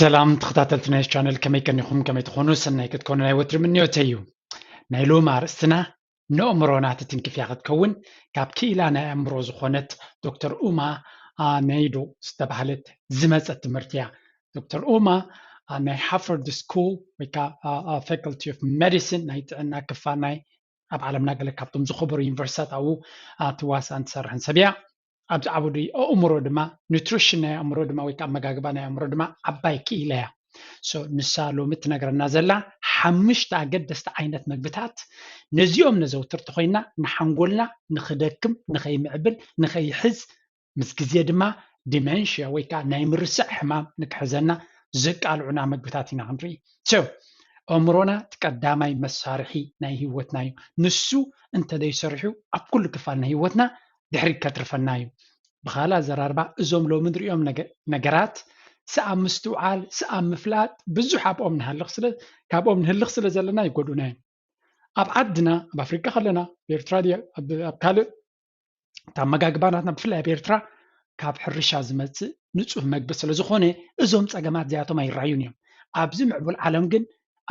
ሰላም ተኸታተልቲ ናይ ቻነል፣ ከመይ ቀኒኹም? ከመይ ትኾኑ? ሰናይ ክትኮኑ ናይ ወትሪ ምንዮተይ እዩ። ናይ ሎም ኣርእስትና ንኣእምሮና ትትንክፍ እያ ክትከውን፣ ካብ ክኢላ ናይ ኣእምሮ ዝኾነት ዶክተር ኡማ፣ አ፣ ነይዶ ዝተባህለት ዝመጸት ትምህርቲ እያ። ዶክተር ኡማ፣ አ፣ ናይ ሃርቫርድ ስኩል ወይ ከዓ፣ አ፣ አ፣ ፋካልቲ ኦፍ ሜዲሲን ናይ ጥዕና ክፋል ናይ ኣብ ዓለምና ገለ ካብቶም ዝኸበሩ ዩኒቨርሲታት ኣብኡ፣ አ፣ ትዋሳእን ትሰርሕን ሰብ እያ። ኣብዚ ዓውዲ ኣእምሮ ድማ ኑትሪሽን ናይ ኣእምሮ ድማ ወይ ከዓ ኣመጋግባ ናይ ኣእምሮ ድማ ዓባይ ክኢላ እያ። So ንሳ ሎሚ ትነግረና ዘላ ሓሙሽተ ኣገደስቲ ዓይነት መግብታት፣ ነዚኦም ነዘውትር ተኾይና ንሓንጎልና ንኽደክም፣ ንኸይምዕብል፣ ንኸይሕዝ፣ ምስ ግዜ ድማ ዲሜንሽያ ወይ ከዓ ናይ ምርስዕ ሕማም ንክሕዘና ዘቃልዑና መግብታት ኢና ክንርኢ። So ኣእምሮና እቲ ቀዳማይ መሳርሒ ናይ ህይወትና እዩ። ንሱ እንተዘይሰሪሑ ኣብ ኩሉ ክፋል ናይ ህይወትና ድሕሪት ከትርፈና እዩ። ብኻልእ ኣዘራርባ እዞም ሎሚ ንሪኦም ነገ-፣ ነገራት ስኣብ ምስትውዓል፣ ስኣብ ምፍላጥ ብዙሕ ኣብኦም ንሃልኽ ስለ፣ ካብኦም ንህልኽ ስለ ዘለና ይጎድኡና እዮም። ኣብ ዓድና፣ ኣብ ኣፍሪቃ ከለና፣ ኣብ ኤርትራ ድያ፣ ኣብ፣ ኣብ ካልእ፣ እታ ኣመጋግባናትና ብፍላይ ኣብ ኤርትራ ካብ ሕርሻ ዝመጽእ ንጹህ መግቢ ስለ ዝኾነ እዞም ጸገማት እዚኣቶም ኣይረኣዩን እዮም። ኣብዚ ምዕቡል ዓለም ግን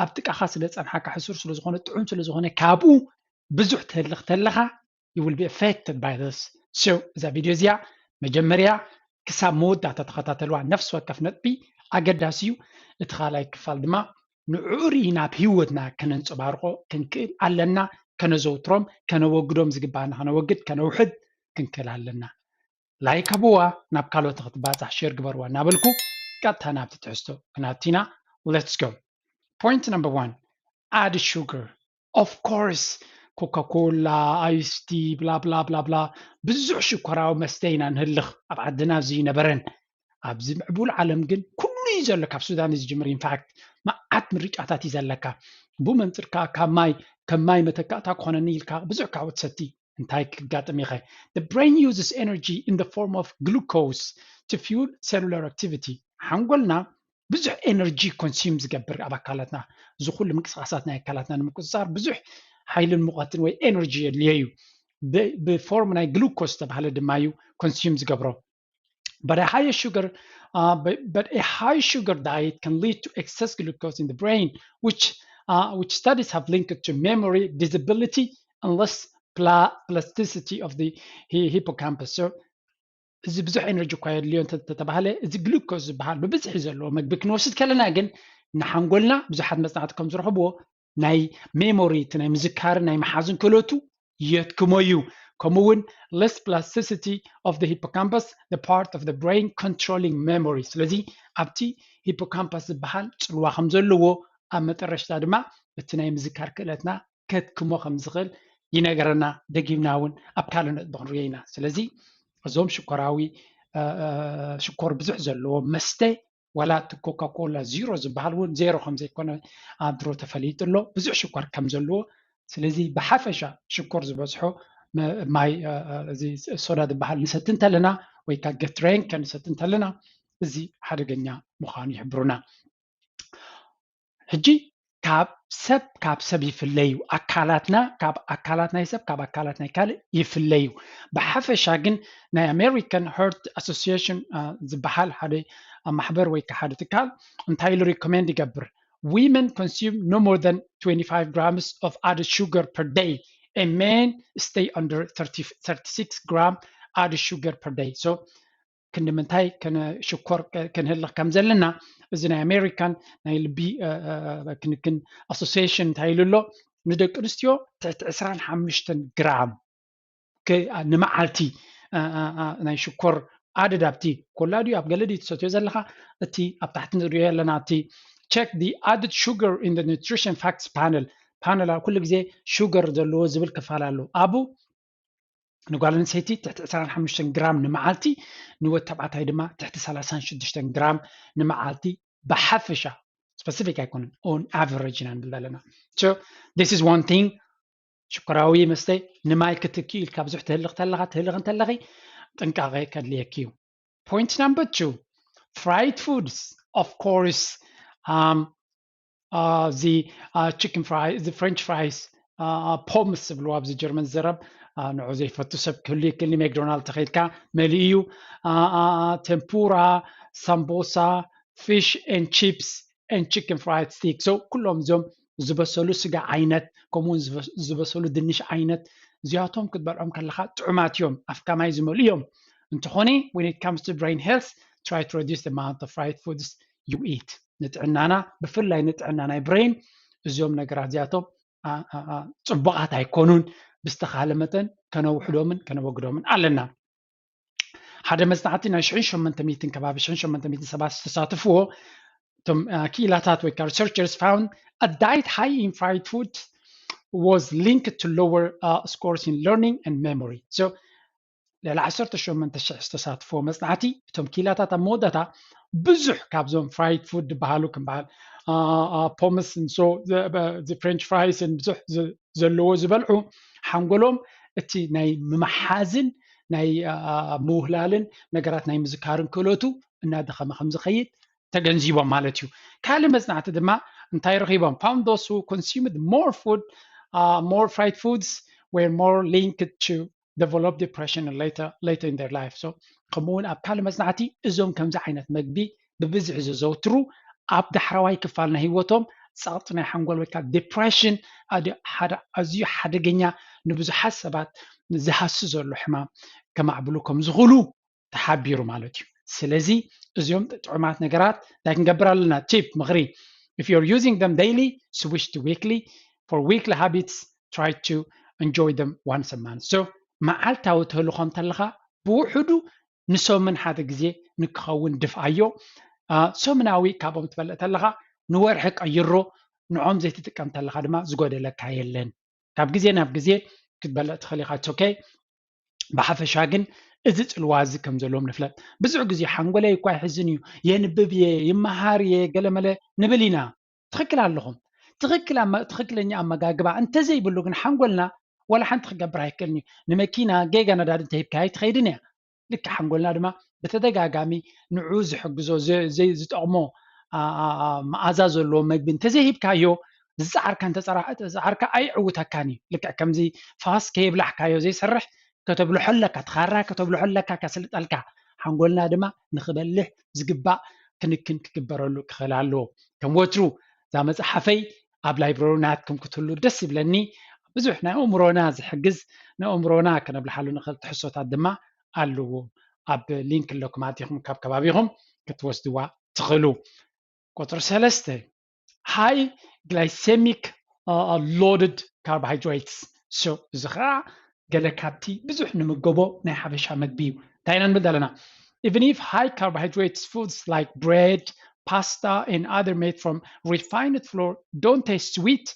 ኣብ ጥቃኻ ስለ ጸንሓካ ሕሱር ስለ ዝኾነ፣ ጥዑም ስለ ዝኾነ ካብኡ ብዙሕ ትህልኽ ተለኻ you will be affected by this። So እዛ ቪድዮ እዚኣ መጀመርያ ክሳብ መወዳእታ ተኸታተልዋ። ነፍሲ ወከፍ ነጥቢ ኣገዳሲ እዩ። እቲ ካልኣይ ክፋል ድማ ንዕኡ ርኢና ኣብ ህይወትና ከነንጸባርቆ ክንክእል ኣለና። ከነዘውትሮም፣ ከነወግዶም ዝግባኣና ከነወግድ፣ ከነውሕድ ክንክእል ኣለና። ላይክ ሃብዋ፣ ናብ ካልኦት ክትባጻሕ ሼር ግበርዋ እናበልኩ ቀጥታ ናብቲ ትሕዝቶ ክነኣቱ ኢና። Let's go። Point number one, add sugar. Of course፣ ኮካ ኮላ፣ ኣይስቲ፣ ብላ ብላ ብላ ብላ፣ ብዙሕ ሽኮራዊ መስተ ኢና ንህልኽ። ኣብ ዓድና እዚ ይነበረን። ኣብዚ ምዕቡል ዓለም ግን ኩሉ እዩ ዘሎ። ካብ ሱዳን እዩ ዝጅምር። ኢንፋክት መዓት ምርጫታት እዩ ዘለካ። ብኡ መንፅርካ ካብ ማይ፣ ከም ማይ መተካእታ ክኾነኒ ኢልካ ብዙሕ ካብኡ ትሰቲ። እንታይ ክጋጥም ኢኸ? The brain uses energy in the form of glucose to fuel cellular activity. ሓንጎልና ብዙሕ ኤነርጂ ኮንሱም ዝገብር ኣብ ኣካላትና፣ እዚ ኩሉ ምንቅስቃሳት ናይ ኣካላትና ንምቁፅፃር ብዙሕ ሓይልን ሙቐትን ወይ ኤነርጂ የድልዮ እዩ። ብ-፣ ብፎርም ናይ ግሉኮስ ዝተባሃለ ድማ እዩ ኮንሱም ዝገብሮ። But a higher sugar, uh, but, but a high sugar diet can lead to excess glucose in the brain, which, uh, which studies have linked to memory, disability, and less pla-, plasticity of the hi-, hippocampus. So እዚ ብዙሕ ኤነርጂ እኳ የድልዮ እንተ-፣ እንተተባህለ፣ እዚ ግሉኮስ ዝበሃል ብብዝሒ ዘለዎ መግቢ ክንወስድ ከለና ግን ንሓንጎልና ብዙሓት መጽናዕቲ ከም ዝረኸብዎ ናይ ሜሞሪ፣ እቲ ናይ ምዝካርን ናይ ምሓዝን ክእለቱ የድክሞ እዩ። ከምኡ እውን less plasticity of the hippocampus, the part of the brain controlling memory። ስለዚ ኣብቲ ሂፖካምፓስ ዝበሃል ጽልዋ ከም ዘለዎ፣ ኣብ መጠረሽታ ድማ እቲ ናይ ምዝካር ክእለትና ከድክሞ ከም ዝኽእል ይነገረና። ደጊምና እውን ኣብ ካልእ ነጥቢ ክንሪኦ ኢና። ስለዚ እዞም ሽኮራዊ፣ እ፣ እ፣ ሽኮር ብዙሕ ዘለዎ መስተ፣ ዋላ እቲ ኮካ ኮላ ዚሮ ዝበሃል እውን ዜሮ ከም ዘይኮነ ኣብ ድሮ ተፈሊጡ ኣሎ፣ ብዙሕ ሽኮር ከም ዘለዎ። ስለዚ ብሓፈሻ ሽኮር ዝበዝሖ መ-፣ ማይ፣ እ፣ እ፣ እዚ ሶዳ ዝበሃል ንሰቲ እንተለና ወይ ከዓ ገትሬንክ ንሰቲ እንተለና፣ እዚ ሓደገኛ ምዃኑ ይሕብሩና። ሕጂ ካብ ሰብ ካብ ሰብ ይፍለ እዩ። ኣካላትና ካብ ኣካላት ናይ ሰብ፣ ካብ ኣካላት ናይ ካልእ ይፍለ እዩ። ብሓፈሻ ግን ናይ ኣሜሪካን ሃርት ኣሶሲዬሽን፣ አ፣ ዝበሃል ሓደ፣ አ፣ ማሕበር ወይ ከዓ ሓደ ትካል እንታይ ኢሉ ሪኮሜንድ ይገብር? Women consume no more than twenty-five grams of added sugar per day. And men stay under thirty, thirty-six gram added sugar per day. So ክንዲ ምንታይ ከነ-፣ ሽኮር ከ-፣ ክንህልኽ ከም ዘለና፣ እዚ ናይ ኣሜሪካን ናይ ልቢ፣ እ፣ እ፣ እ፣ ክንክን ኣሶሲዬሽን እንታይ ኢሉ ኣሎ? ንደቂ ኣንስትዮ ትሕቲ ዕስራን ሓሙሽተን ግራም ከ-፣ ኣ፣ ንመዓልቲ፣ እ፣ እ፣ እ፣ ናይ ሽኮር ኣደድ ኣብቲ ኮላ ድዩ ኣብ ገለ ድዩ ትሰትዮ ዘለኻ? እቲ ኣብ ታሕቲ ንሪኦ ኣለና፣ እቲ check the added sugar in the nutrition facts panel። ፓነል ኣብ ኩሉ ግዜ ሹገር ዘለዎ ዝብል ክፋል ኣሎ። ኣብኡ ንጓል ኣንስተይቲ ትሕቲ ዕስራን ሓሙሽተን ግራም ንመዓልቲ፣ ንወድ ተባዕታይ ድማ ትሕቲ ሰላሳን ሽዱሽተን ግራም ንመዓልቲ ብሓፈሻ፣ ስፐሲፊክ ኣይኮነን፣ on average ኢና ንብል ዘለና። So this is one thing። ሽኮራዊ መስተ ንማይ ክትክእ ኢልካ ብዙሕ ትህልኽ ተለኻ፣ ትህልኽ እንተለኺ ጥንቃቐ ከድልየኪ እዩ። Point number two, fried foods, of course, um, አ፣ እዚ፣ አ፣ ቺክን ፍራይ፣ እዚ ፍሬንች ፍራይስ፣ አ፣ ፖምስ ዝብልዎ ኣብዚ ጀርመን ዝዘረብ፣ አ፣ ንዑ ዘይፈቱ ሰብ ክህሉ ይክእል። ሜክዶናልድ ተኸይድካ መሊኡ እዩ። አ፣ አ፣ አ፣ ቴምፑራ፣ ሳምቦሳ፣ fish and chips and chicken fried steak. So ኩሎም እዞም ዝበሰሉ ስጋ ዓይነት፣ ከምኡውን ዝበሰሉ ድንሽ ዓይነት፣ እዚኣቶም ክትበልዖም ከለኻ ጥዑማት እዮም፣ ኣፍካ ማይ ዝመልኡ እዮም። እንተኾነ when it comes to brain health, try to reduce the amount of fried foods you eat. ንጥዕናና፣ ብፍላይ ንጥዕና ናይ ብሬን፣ እዚኦም ነገራት እዚኣቶም ጽቡቓት ኣይኮኑን። ብዝተኻለ መጠን ከነውሕዶምን ከነወግዶምን ኣለና። ሓደ መጽናዕቲ ናይ ሽሕን ሸሞንተ ሚእትን ከባቢ ሽሕን ሸሞንተ ሚእትን ሰባት ዝተሳተፍዎ እቶም ክኢላታት ወይ ከዓ researchers found a diet high in fried food was linked to lower scores in learning and memory. So ልዕሊ ዓሰርተ ሸሞንተ ሽሕ ዝተሳትፍዎ መጽናዕቲ እቶም ክኢላታት ኣብ መወዳእታ ብዙሕ ካብዞም fried food ዝበሃሉ ከም በዓል pommes and so French fries and ብዙሕ ዘለዎ ዝበልዑ ሓንጎሎም እቲ ናይ ምምሓዝን ናይ ምውህላልን ነገራት ናይ ምዝካርን ክእለቱ እናደኸመ ከም ዝኸይድ ተገንዚቦም ማለት እዩ። ካልእ መጽናዕቲ ድማ እንታይ ረኺቦም? Found those who consumed more food, more fried foods were more linked to develop depression later, later in their life. So ከምኡውን ኣብ ካልእ መጽናዕቲ እዞም ከምዚ ዓይነት መግቢ ብብዝሒ ዘዘውትሩ ኣብ ዳሕረዋይ ክፋል ናይ ህይወቶም ጸቕጢ ናይ ሓንጎል ወይ ከዓ depression ሓደ ኣዝዩ ሓደገኛ ንብዙሓት ሰባት ዝሃሲ ዘሎ ሕማም ከማዕብሉ ከም ዝኽእሉ ተሓቢሩ ማለት እዩ። ስለዚ እዚኦም ጥዑማት ነገራት እንታይ ክንገብር ኣለና? Tip፣ ምኽሪ፣ if you're using them daily, switch to weekly. For weekly habits, try to enjoy them once a month. So መዓልታዊ ትህልኾም ተለኻ ብውሕዱ ንሰሙን ሓደ ግዜ ንክኸውን ድፍኣዮ። ሰሙናዊ ካብኦም ትበልዕ ተለኻ ንወርሒ ቀይሮ፣ ንዖም ዘይትጥቀም ተለኻ ድማ ዝጎደለካ የለን። ካብ ግዜ ናብ ግዜ ክትበልዕ ትኽእል ኢኻ። ኦኬ፣ ብሓፈሻ ግን እዚ ጽልዋ እዚ ከም ዘለዎም ንፍለጥ። ብዙሕ ግዜ ሓንጎለይ እኳ ይሕዝን እዩ፣ የንብብ እየ፣ ይመሃር እየ፣ ገለመለ ንብል ኢና። ትኽክል ኣለኹም። ትኽክል ትኽክለኛ ኣመጋግባ እንተዘይብሉ ግን ሓንጎልና ወላ ሓንቲ ክገብር ኣይክእልን እዩ። ንመኪና ጌጋ ነዳዲ እንተሂብካያ ኣይትኸይድን እያ። ልክዕ ሓንጎልና ድማ ብተደጋጋሚ ንዑ ዝሕግዞ ዝጠቕሞ መኣዛ ዘለዎ መግቢ እንተዘይሂብካዮ ዝፀዓርካ እንተፀዓርካ ኣይዕውተካን እዩ። ልክዕ ከምዚ ፋስ ከይብላሕካዮ ዘይሰርሕ ከተብልሖ ኣለካ፣ ትኻራ ከተብልሖ ኣለካ ከስልጠልካ። ሓንጎልና ድማ ንክበልሕ ዝግባእ ክንክን ክግበረሉ ክኽእል ኣለዎ። ከም ወትሩ እዛ መፅሓፈይ ኣብ ላይብረሪ ናትኩም ክትህሉ ደስ ይብለኒ። ብዙሕ ናይ ኣእምሮና ዝሕግዝ ንኣእምሮና ከነብልሓሉ ንኽእል ትሕዝቶታት ድማ ኣለዎ። ኣብ ሊንክ ኣለኩም ኣቲኹም ካብ ከባቢኹም ክትወስድዋ ትኽእሉ። ቁፅሪ ሰለስተ high glycemic loaded carbohydrates። እዚ ከዓ ገለ ካብቲ ብዙሕ ንምገቦ ናይ ሓበሻ መግቢ እዩ። እንታይ ኢና ንብል ዘለና? Even if high carbohydrates foods like bread, pasta and other made from refined flour don't taste sweet,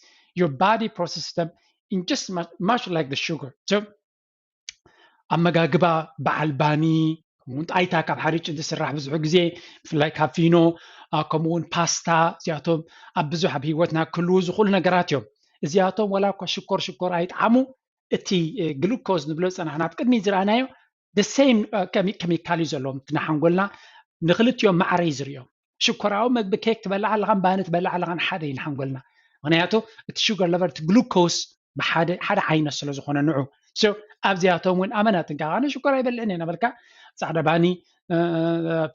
your body processes them in just much like the sugar. So ኣመጋግባ በዓል ባኒ ከምኡውን ጣይታ ካብ ሓርጭ ዝስራሕ ብዙሕ ግዜ ብፍላይ ካብ ፊኖ ከምኡውን ፓስታ እዚኣቶም ኣብ ብዙሕ ኣብ ህይወትና ክህልዉ ዝኽእሉ ነገራት እዮም። እዚኣቶም ወላ እኳ ሽኮር ሽኮር ኣይጠዓሙ እቲ ግሉኮዝ ንብሎ ዝፀናሕና ኣብ ቅድሚ ዝረኣናዮ the same chemical እዩ ዘለዎም። እቲ ንሓንጎልና ንክልቲኦም ማዕረ እዩ ዝርእዮም። ሽኮራዊ መግቢ ኬክ ትበልዕ ኣለኻን ባኒ ትበልዕ ኣለኻን ሓደ እዩ ንሓንጎልና። ምክንያቱ እቲ ሹገር ለቨል እቲ ግሉኮስ ብሓደ ሓደ ዓይነት ስለ ዝኾነ ንዑ ኣብዚኣቶም እውን ኣመና ጥንቃቐ። ኣነ ሽኮር ኣይበልዕን እየ እናበልካ ፃዕዳ ባኒ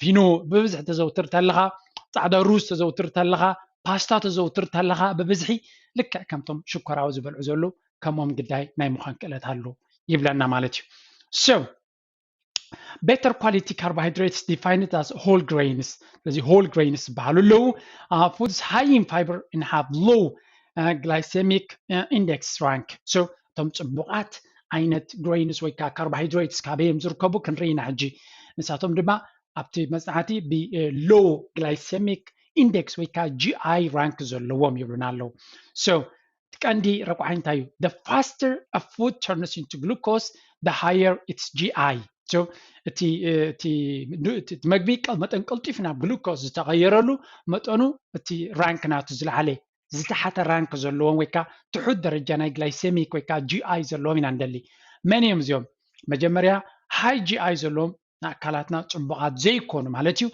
ፊኖ ብብዝሒ ተዘውትር ተለኻ፣ ፃዕዳ ሩዝ ተዘውትር ተለኻ፣ ፓስታ ተዘውትር ተለኻ ብብዝሒ ልክዕ ከምቶም ሽኮራዊ ዝበልዑ ዘለዉ ከምኦም ግዳይ ናይ ምዃን ክእለት ኣሎ ይብለና ማለት እዩ። So better quality carbohydrates defined as whole grains። ስለዚ whole grains ዝበሃሉ ኣለዉ። Foods high in fiber and have low glycemic index rank። So እቶም ፅቡቓት ዓይነት ግሬንስ ወይ ከዓ ካርቦሃይድሬትስ ካበዮም ዝርከቡ ክንርኢ ኢና ሕጂ። ንሳቶም ድማ ኣብቲ መፅናዕቲ ብ low glycemic index ወይ ከዓ GI rank ዘለዎም ይብሉና ኣለዉ። So ቀንዲ ረቋሒ እንታይ እዩ? The faster a food turns into glucose, the higher its GI። እቲ መግቢ መጠን ቀልጢፉ ናብ ግሉኮስ ዝተቐየረሉ መጠኑ እቲ ራንክ ናቱ ዝለዓለ ዝተሓተ ራንክ ዘለዎም ወይ ከዓ ትሑት ደረጃ ናይ ግላይሴሚክ ወይ ከዓ GI ዘለዎም ኢና ንደሊ። መን እዮም እዚኦም? መጀመርያ high GI ዘለዎም ንኣካላትና ፅቡቓት ዘይኮኑ ማለት እዩ።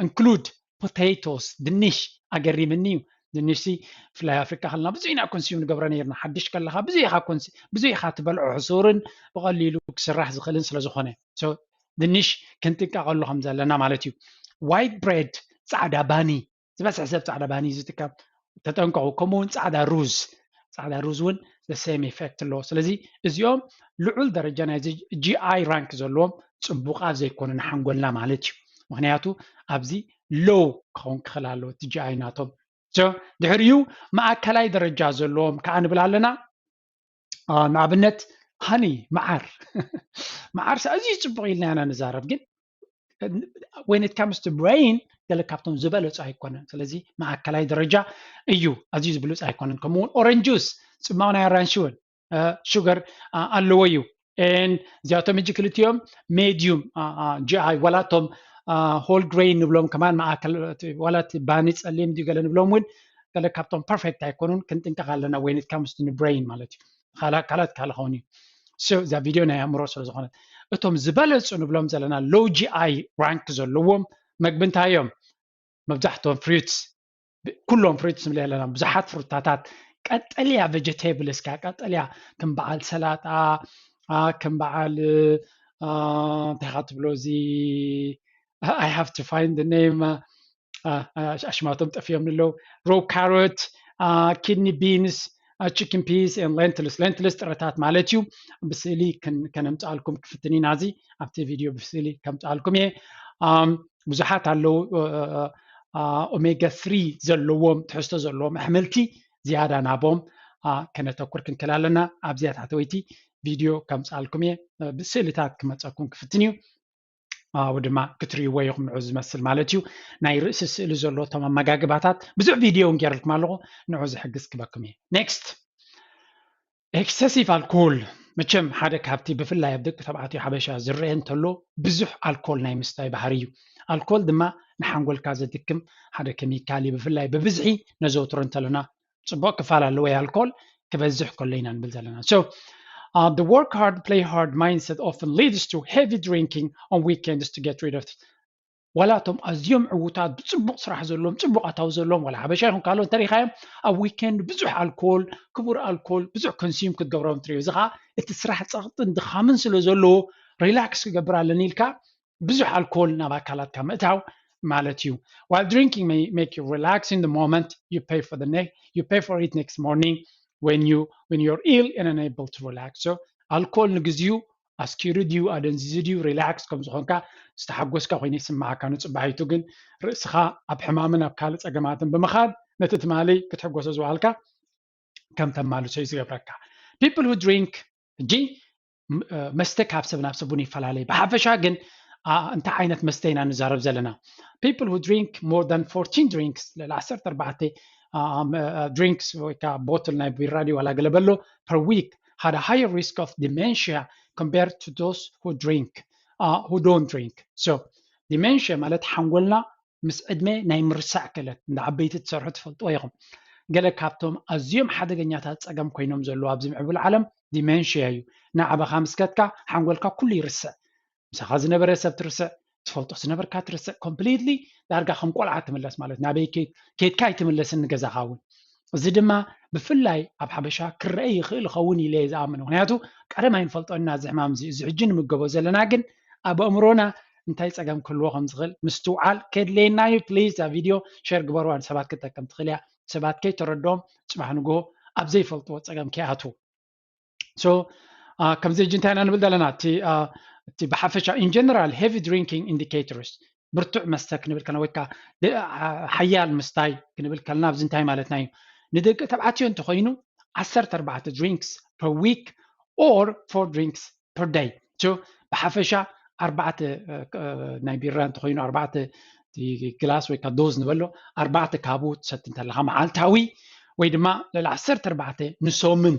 Include potatoes፣ ድንሽ። ኣገሪምኒ እዩ። ድንሽ ሲ ብፍላይ ኣፍሪቃ ከለና ብዙሕ ኢና ኮንሱም ንገብሮ ነይርና። ሓድሽ ከለኻ ብዙሕ ኢኻ ብዙሕ ኢኻ ትበልዖ፣ ሕሱርን ብቐሊሉ ክስራሕ ዝኽእልን ስለ ዝኾነ ድንሽ ክንጥንቀቐሉ ከም ዘለና ማለት እዩ። White bread፣ ፃዕዳ ባኒ ዝበዝሕ ሰብ ፃዕዳ ባኒ እዩ ዝጥቀም። ተጠንቀቑ። ከምኡ እውን ፃዕዳ ሩዝ፣ ፃዕዳ ሩዝ እውን the same effect ኣለዎ። ስለዚ እዚኦም ልዑል ደረጃ ናይ GI rank ዘለዎም ፅቡቓት ዘይኮኑ ንሓንጎልና ማለት እዩ። ምክንያቱ ኣብዚ low ክኸውን ክኽእል ኣለዎ እቲ GI ናቶም። ድሕሪኡ ማእከላይ ደረጃ ዘለዎም ከዓ ንብል ኣለና። ንኣብነት ሃኒ፣ መዓር። መዓር ኣዝዩ ፅቡቕ ኢልና ኢና ንዛረብ፣ ግን when it comes to brain ገለ ካብቶም ዝበለፁ ኣይኮነን። ስለዚ ማእከላይ ደረጃ እዩ፣ ኣዝዩ ዝብሉፅ ኣይኮነን። ከምኡውን ኦረንጅ ጁስ፣ ፅማቕ ናይ ኣራንሺ እውን ሹገር ኣለዎ እዩ። እዚኣቶም ሕጂ ክልቲኦም ሜድዩም GI፣ ዋላቶም ሆል ግሬን ንብሎም ከማን ማእከል፣ ዋላ ባኒ ፀሊም ድዩ ገለ ንብሎም እውን ገለ ካብቶም ፐርፌክት ኣይኮኑን። ክንጥንቀቕ ኣለና when it comes to brain ማለት እዩ። ካልኣት ካልኣት ካልእ ኸውን እዩ። እዛ ቪድዮ ናይ ኣእምሮ ስለ ዝኾነት እቶም ዝበለፁ ንብሎም ዘለና low GI rank ዘለዎም መግቢ እንታይ እዮም? መብዛሕትኦም ፍሩትስ፣ ኩሎም ፍሩትስ ንብል ኣለና። ብዙሓት ፍሩታታት፣ ቀጠልያ ቬጀቴብልስ፣ ቀጠልያ ከም በዓል ሰላጣ፣ ከም በዓል እንታይ ካ ትብሎ እዚ I have to find the name ኣሽማቶም ጠፊኦም ንለው። ሮ ካሮት፣ ኪድኒ ቢንስ፣ ቺክን ፒስ፣ ሌንትልስ። ሌንትልስ ጥረታት ማለት እዩ። ብስእሊ ከነምፅኣልኩም ክፍትን ኢና። እዚ ኣብቲ ቪድዮ ብስእሊ ከምፅኣልኩም እየ። ብዙሓት ኣለዉ ኦሜጋ ስሪ ዘለዎም ትሕዝቶ ዘለዎም ኣሕምልቲ ዝያዳ ናቦም ከነተኩር ክንክል ኣለና። ኣብዚኣ ታሕተወይቲ ቪድዮ ከምፅኣልኩም እየ። ብስእልታት ክመፀኩም ክፍትን እዩ። ኣብኡ ድማ ክትርእይዎ ኢኹም ንዑ ዝመስል ማለት እዩ። ናይ ርእሲ ስእሊ ዘሎ እቶም ኣመጋግባታት ብዙሕ ቪድዮ እውን ገይረልኩም ኣለኹ፣ ንዑ ዝሕግዝ ክበኩም እየ። ኔክስት፣ ኤክሰሲቭ ኣልኮል። መቸም ሓደ ካብቲ ብፍላይ ኣብ ደቂ ተባዕትዮ ሓበሻ ዝረአ እንተሎ ብዙሕ ኣልኮል ናይ ምስታይ ባህሪ እዩ። ኣልኮል ድማ ንሓንጎልካ ዘድክም ሓደ ኬሚካል እዩ። ብፍላይ ብብዝሒ ነዘውትሮ እንተለና ፅቡቕ ክፋል ኣለዎ። ኣልኮል ክበዝሕ ከሎ ኢና ንብል ዘለና። So the work hard, play hard mindset often leads to heavy drinking on weekends to get rid of ዋላ እቶም ኣዝዮም ዕዉታት ብፅቡቕ ስራሕ ዘለዎም ፅቡቕ ኣታዊ ዘለዎም ዋላ ሓበሻ ይኹን ካልኦት እንተሪኻዮም ኣብ ዊኬንድ ብዙሕ ኣልኮል፣ ክቡር ኣልኮል ብዙሕ ኮንሱም ክትገብሮም ትሪኦ። እዚ ከዓ እቲ ስራሕ ፀቕጥን ድኻምን ስለ ዘለዎ ሪላክስ ክገብር ኣለኒ ኢልካ ብዙሕ ኣልኮል ናብ ኣካላትካ ምእታው ማለት እዩ። While drinking may make you relax in the moment, you pay for the next you pay for it next morning when you when you're ill and unable to relax. So ኣልኮል ንግዚኡ ኣስኪሩ ድዩ ኣደንዚዙ ድዩ ሪላክስ ከም ዝኾንካ ዝተሓጎስካ ኮይኑ ይስምዓካ። ንፅባሒቱ ግን ርእስኻ ኣብ ሕማምን ኣብ ካልእ ፀገማትን ብምኻድ ነቲ ትማሊ ክትሕጎሶ ዝውዓልካ ከም ተማልሶ እዩ ዝገብረካ። People who drink ሕጂ መስተ ካብ ሰብ ናብ ሰብ እውን ይፈላለ። ብሓፈሻ ግን እንታይ ዓይነት መስተ ኢና ንዛረብ ዘለና? People who drink more than fourteen drinks፣ ልዕሊ ዓሰርተ ኣርባዕተ ድሪንክስ ወይ ከዓ ቦትል ናይ ቢራ ድዩ ዋላ ገለ በሎ per week had a higher risk of dementia compared to those who drink who don't drink። So ዲሜንሽያ ማለት ሓንጎልና ምስ ዕድመ ናይ ምርሳዕ ክእለት፣ እንዳ ዓበይቲ ትሰርሑ ትፈልጥዎ ኢኹም። ገለ ካብቶም ኣዝዮም ሓደገኛታት ፀገም ኮይኖም ዘለዉ ኣብዚ ምዕቡል ዓለም ዲሜንሽያ እዩ። ናዕባኻ ምስ ከድካ ሓንጎልካ ኩሉ ይርስዕ። ምሳኻ ዝነበረ ሰብ ትርስዕ፣ ትፈልጦ ዝነበርካ ትርስዕ፣ ኮምፕሊትሊ ዳርጋ ከም ቆልዓ ትምለስ ማለት ናበይ ከይድካ ኣይትምለስን ንገዛኻ እውን። እዚ ድማ ብፍላይ ኣብ ሓበሻ ክረአ ይኽእል ይኸውን ኢለ እየ ዝኣምን። ምክንያቱ ቀደም ኣይንፈልጦና እዚ ሕማም እዚ። እዚ ሕጂ ንምገቦ ዘለና ግን ኣብ ኣእምሮና እንታይ ፀገም ክህልዎ ከም ዝኽእል ምስትውዓል ከድለየና እዩ። ፕሊዝ እዛ ቪድዮ ሸር ግበርዋ፣ ንሰባት ክትጠቅም ትኽእል እያ። ሰባት ከይተረድኦም ፅባሕ ንግሆ ኣብ ዘይፈልጥዎ ፀገም ከይኣትዉ። So ከምዚ ሕጂ እንታይ ኢና ንብል ዘለና? እቲ ብሓፈሻ in general heavy drinking indicators ብርቱዕ መስተ ክንብል ከለና ወይ ከዓ ሓያል ምስታይ ክንብል ከለና ኣብዚ እንታይ ማለትና እዩ? ንደቂ ተባዕትዮ እንተኮይኑ ዓሰርተ ኣርባዕተ drinks per week or four drinks per day። ብሓፈሻ ኣርባዕተ ናይ ቢራ እንተኮይኑ ኣርባዕተ ግላስ ወይ ከዓ ዶዝ ንበሎ ኣርባዕተ ካብኡ ትሰቲ እንተለካ መዓልታዊ ወይ ድማ ልዕሊ ዓሰርተ ኣርባዕተ ንሶምን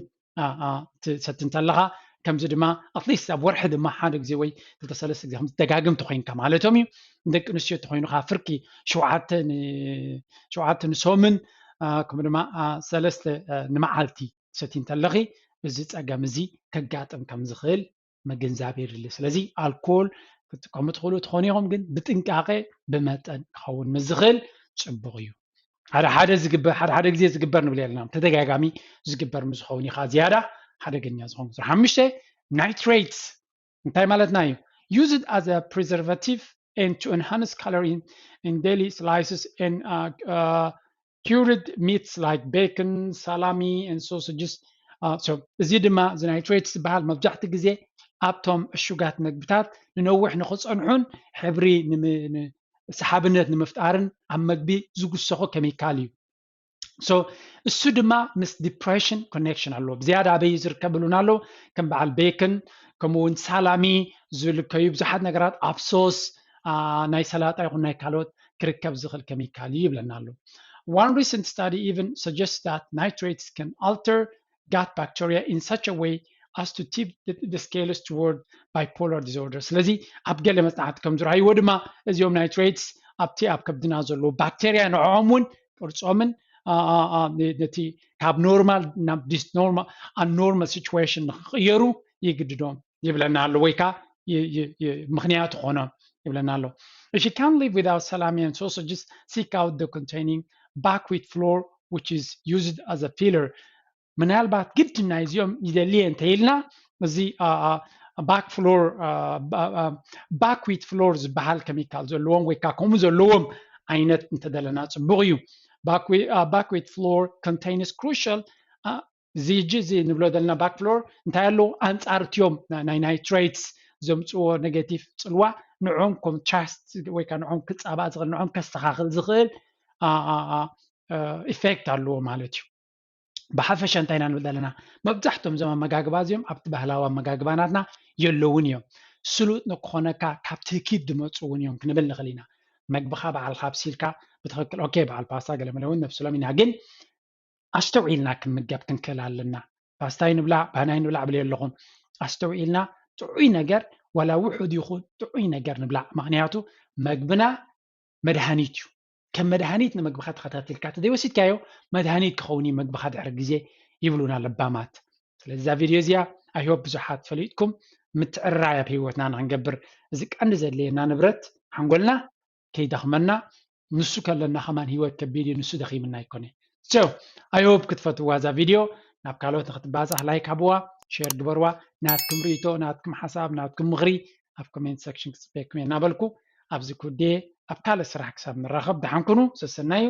ትሰቲ እንተለካ ከምዚ ድማ ኣትሊስት ኣብ ወርሒ ድማ ሓደ ግዜ ወይ ክልተ ሰለስተ ግዜ ከምዚ ደጋግም ተኮይንካ ማለቶም እዩ። ንደቂ ኣንስትዮ ተኮይኑ ከዓ ፍርቂ ሸውዓተ ንሶምን ከምኡ ድማ ሰለስተ ንመዓልቲ ትሰቲ እንተለኺ እዚ ፀገም እዚ ከጋጥም ከም ዝኽእል ምግንዛብ የድሊ። ስለዚ ኣልኮል ክትጥቀሙ ትኽእሉ ትኾኑ ኢኹም፣ ግን ብጥንቃቐ ብመጠን ክኸውን ምስ ዝኽእል ፅቡቕ እዩ። ሓደ ሓደ ዝግበር ሓደ ሓደ ግዜ ዝግበር ንብል የለና፣ ተደጋጋሚ ዝግበር ምስ ዝኸውን እዩ ከዓ ዝያዳ ሓደገኛ ዝኸውን። ሓሙሽተ ናይትሬትስ እንታይ ማለትና እዩ? Used as a preservative and to enhance color in, in deli slices and uh, uh, cured meats like bacon, salami, and sausages. Uh, so እዚ ድማ እዚ ናይትሬትስ ዝበሃል መብዛሕትኡ ግዜ ኣብቶም ዕሹጋት መግብታት ንነዊሕ ንኽፀንሑን ሕብሪ ሰሓብነት ንምፍጣርን ኣብ መግቢ ዝጉሰኹ ኬሚካል እዩ። So እሱ ድማ ምስ ዲፕሬሽን ኮኔክሽን ኣለዎ። ብዝያዳ ኣበይ ዝርከብ ብሉና ኣሎ? ከም በዓል ቤክን ከምኡ እውን ሳላሚ ዝልከዩ ብዙሓት ነገራት ኣብ ሶስ ናይ ሰላጣ ይኹን ናይ ካልኦት ክርከብ ዝኽእል ኬሚካል እዩ ይብለና ኣሎ። One recent study even suggests that nitrates can alter gut bacteria in such a way as to tip the, the scales toward bipolar disorder. ስለዚ ኣብ ገለ መጽናዕቲ ከም ዝረኣይዎ ድማ እዚኦም ናይትሬትስ ኣብቲ ኣብ ከብድና ዘለዉ ባክቴርያ ንዕኦም እውን ቅርጾምን ነቲ ካብ ኖርማል ናብ ዲስኖርማል ኣኖርማል ሲቹዌሽን ንክቕየሩ ይግድዶም ይብለና ኣሎ ወይ ከዓ ምክንያት ይኾኖም ይብለና ኣሎ። If you can't live without salami and sausages, seek out the containing buckwheat flour, which is used as a filler. ምናልባት ግድ ናይ እዚኦም ይደልየ እንተኢልና እዚ ባክ ፍሎር ባክዊት ፍሎር ዝበሃል ኬሚካል ዘለዎም ወይ ከዓ ከምኡ ዘለዎም ዓይነት እንተደለና ፅቡቅ እዩ። Buckwheat flour contains crucial እዚ እጂ እዚ ንብሎ ዘለና ባክ ፍሎር እንታይ ኣለዎ? ኣንፃር እትዮም ናይ ናይትሬትስ ዘምፅዎ ኔጌቲቭ ፅልዋ ንዕኦም ኮንትራስት ወይ ከዓ ንዕኦም ክፃባእ ዝኽእል ንዕኦም ከስተኻኽል ዝኽእል ኢፌክት ኣለዎ ማለት እዩ። ብሓፈሻ እንታይ ኢና ንብል ዘለና? መብዛሕትኦም እዞም ኣመጋግባ እዚኦም ኣብቲ ባህላዊ ኣመጋግባ ናትና የለውን እዮም። ስሉጥ ንክኾነካ ካብ ትህኪት ዝመፁ እውን እዮም ክንብል ንኽእል ኢና። መግብኻ በዓልካ ኣብሲልካ ብትኽክል ኦኬ፣ በዓል ፓስታ ገለመለ እውን ነብስሎም ኢና፣ ግን ኣስተውዒልና ክንምገብ ክንክእል ኣለና። ፓስታይ ንብላዕ ባህናይ ንብላዕ ብለ ኣለኹም። ኣስተውዒልና ጥዑይ ነገር ዋላ ውሑድ ይኹን ጥዑይ ነገር ንብላዕ። ምክንያቱ መግብና መድሃኒት እዩ። ከም መድሃኒት ንመግብኻ ተኸታቲልካ ተዘይወሲድካዮ መድሃኒት ክኸውን እዩ መግብኻ ድሕሪ ግዜ ይብሉና ለባማት። ስለዚ እዛ ቪድዮ እዚኣ ኣይሆፕ ብዙሓት ፈሊጥኩም ምትዕርራይ ኣብ ህይወትና ንክንገብር እዚ ቀንዲ ዘድልየና ንብረት ሓንጎልና ከይደኽመና ንሱ ከለና ከማን ህይወት ከቢድ እዩ ንሱ ደኺምና ኣይኮነ። So I hope ክትፈትዋ እዛ ቪድዮ። ናብ ካልኦት ንክትባፃሕ ላይክ ሃብዋ፣ ሼር ግበርዋ። ናትኩም ርእይቶ ናትኩም ሓሳብ ናትኩም ምኽሪ ኣብ ኮሜንት ሴክሽን ክፅበየኩም እየ እናበልኩ ኣብዚ ኩዴ ኣብ ካልእ ስራሕ ክሳብ ንራኸብ ደሓን ኩኑ። ሰሰናዩ።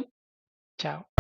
ቻው።